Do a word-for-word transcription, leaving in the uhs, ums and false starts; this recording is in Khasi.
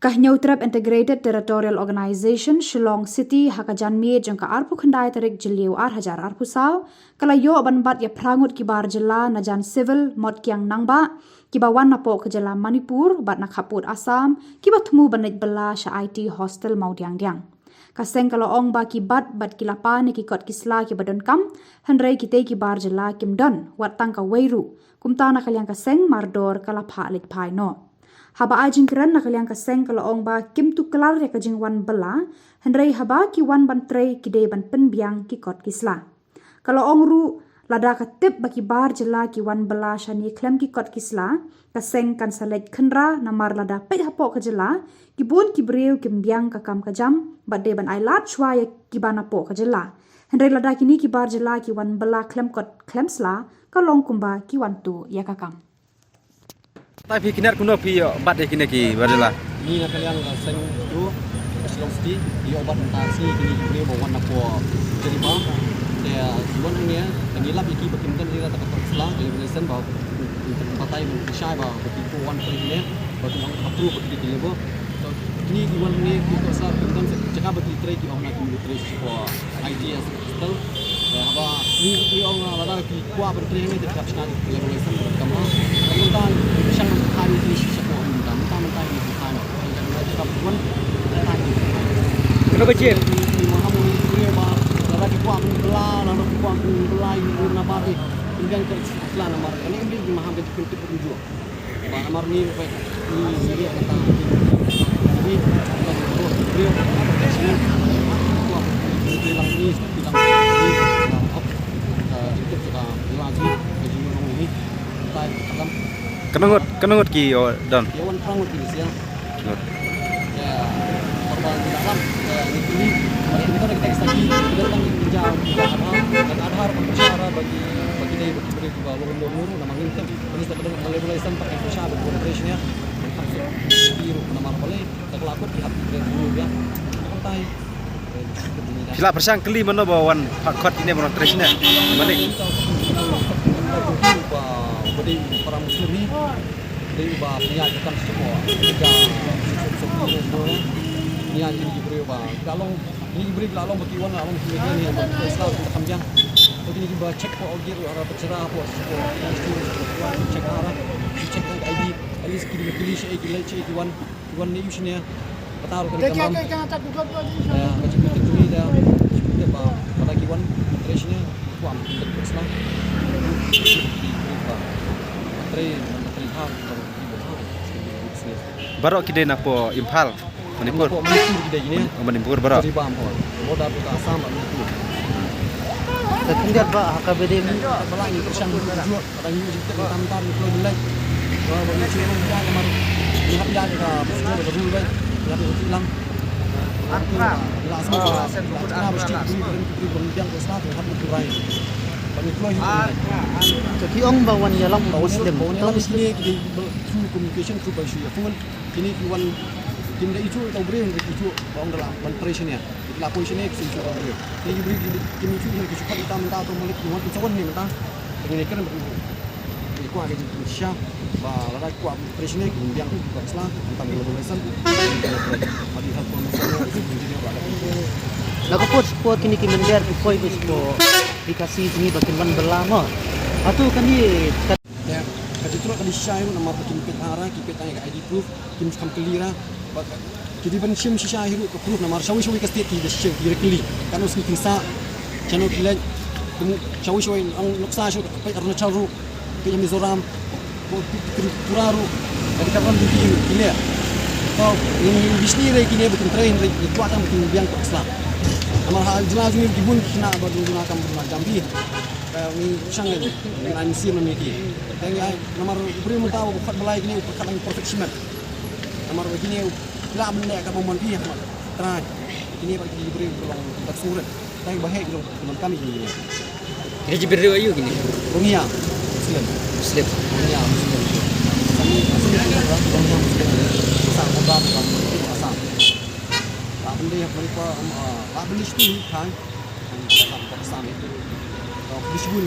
Ka Hynñiewtrep Integrated Territorial Organization, Shillong City, ha ka janmiet jong ka arphew khyndai tarik Jylliew ar hajar arphew saw, ka la ïoh ban bat ïa phra ngut ki bar jylla na jan civil Motkiang Nangbah, kiba wan napoh ka jylla Manipur bad na khappud Assam, kiba thmu ban leit bylla sha I T hostel Mawdiangdiang. Ka seng ka la ong ba ki bat bad ki la pan ïa ki kot ki sla kiba donkam, hynrei kitei ki bar jylla kim don wat tang kawei ruh. Kumta na ka liang ka seng mardor ka la phah leit phai noh. Haba ai jingkren na ka liang ka seng ka la ong ba kim tuklar ïa ka jingwan bylla, hynrei haba ki wan ban trei ki dei ban pynbiang ki kot ki sla. Ka la ong ruh, lada ka tip ba ki bar jylla ki wan bylla shane khlem ki kot ki sla, ka seng kan sa leit khynra namar lada peit hapoh ka jylla, ki bun ki briew kim biang ka kam ka jam, bad dei ban ai lad shuwa ïa kiba napoh ka jylla. Hynrei lada kine ki bar jylla ki wan bylla khlem kot khlem sla, ka long kumba ki wan tuh ïa ka kam. Te phi kynnoh kumno phi ïoh bat ïa kine ki bar jylla? Ngi na ka liang ka seng Bru, ka Shillong City, ngi ïoh bat mynta shi kine ki briew ba wan napoh Jariba. Te, uh, ki wan hangne, te ngi lap ïa ki ba kim don ïa la ka kot sla, ka library license ba, batai ba ki shai ba, ba ki wan trei hangne, ba ki ong ka proof ba ki dei ki labour. To, kine ki wan hangne, ki kot sla, kim don jaka ba ki trei, ki ong na ki military, ko I T S. Tang, eh, haba ngi, ngi ong, ah, lada ki kwah ban trei hangne te ki hap shna ki level license bad ka ma. Ka mynta ngi shang ban thaiñ ïa ki shisha ko mynta, mynta, mynta ngi thaiñ. Kano ka jia? Ngi, ngi maham ngi, ngi ba lada ki kwah ban bylla, lada ki kwah ban bylla ïa u na bar ïa ki. Pynbiang ka sla na bar. Kane ka dei ngi maham ka jingpyntip ka jingjuh. Ba namar ni, ba ni, ni, ni, ni, ni, ni, Kano ngut, kano ngut ki ïoh don? Ïoh wan phra ngut ki sia. Ngut. Ya, korban dalam, ya, ni, ni, ni, kita, kita, kita, kita, kita, kita, kita, Aadhaar, Aadhaar, bagi, bagi dia, bagi mereka, bagi orang, orang, orang, orang, Phi la pyrshang kylli mano ba wan phah kot ine ba wan trei shane? Mane? Kini ki briew ba ki la long, kini ki briew ki la long ba ki wan, la long ki media ni, ba ki Islam ki kam jam. Ko kini ki ba check ko ogir, ara pechara ko, ko check ara, check I D, at least ki, ki list, eh, ki list, eh, ki wan, ki wan ni use ni. Bata ro ka kamram. Eh, ka check ki tuli da, check ba, bata ki wan, trei shini, ko am ki Islam. Trei, trei ha, trei ha. Baroh ki dei napoh Imphal, Manipur. Napoh Manipur ki dei kine. Oh, Manipur baroh. Jariba Imphal. Border ka Assam bad Manipur. Te khyndiat ba ha ka bede mi. Ba la ngi pyrshang ju. Kata ngi ju tam tam ngi kloi lek. Ba ba ngi ju rum ja ka mar. Ngi hap ja ka procedure ka rule ba. Ngi hap ju lang. La asma ba. La asma ba. Ba ngi biang ko sna ko hap ngi kloi. Ba ngi kloi. Te ki ong ba wan ïalam Muslim. Ba wan ïalam Muslim ki dei through communication through by phone. Kine ki wan, kim da ithuh ita u briew, kim da ithuh ba ong da la ban trei shane. Ki la poi shane ki sa ithuh ita u briew. Kine ki briew kim da ithuh ita mynta, to malik ki wan, ki sa wan ne mynta. Kine kren ba ki kwah ki sha ba lada ki kwah trei shane ki biang ki kwah sla, tang ki la poi san. Ba ki hap poi san. Na ka por por kine ki mynder ki poi ki por ki kasi kine ba kin wan bylla mo. Atu kane Te ka jitrok ka dei shai namar ba kim peit ara, kim peit tang ïa ka I D proof, kim kham kylli ra. Ba ki dei ban shim shisha hi ruh ka proof namar shawi shawi ka state ki da shim ki da kylli. Kano sngi kin sah, shano ki leit, kum shawi shawi ang nuksa shawi ka peit Arunachal ruh, peit Mizoram, ko peit Tripura ruh, ka dei ka ram di ki ki leh. To ngi ngi bishni re kine ba kin trei re ki kwah tang ba kin biang ka sla. Namar ha jylla jong ngi ki bun ki na ba duna kam duna jam bi. Ka ngi shang ngi ngi nang sim ngi ki. Ka ngi ai namar u briew mynta u khot balai kine u khot nang perfect shimet. Namar kine u la ban leh ka mon phi ha trai. Kine ba ki briew u long tak suret. Ka ngi ba heh u long mon kami kine. Kine ki briew ayu kine? Rohingya. Muslim. Muslim. Rohingya Muslim. Kami Muslim, Rohingya Muslim. Sa ko ba ba Assam. La ban leh ha Manipur, la ban leh shiti kai. Kan tak Assam itu. Bishgun.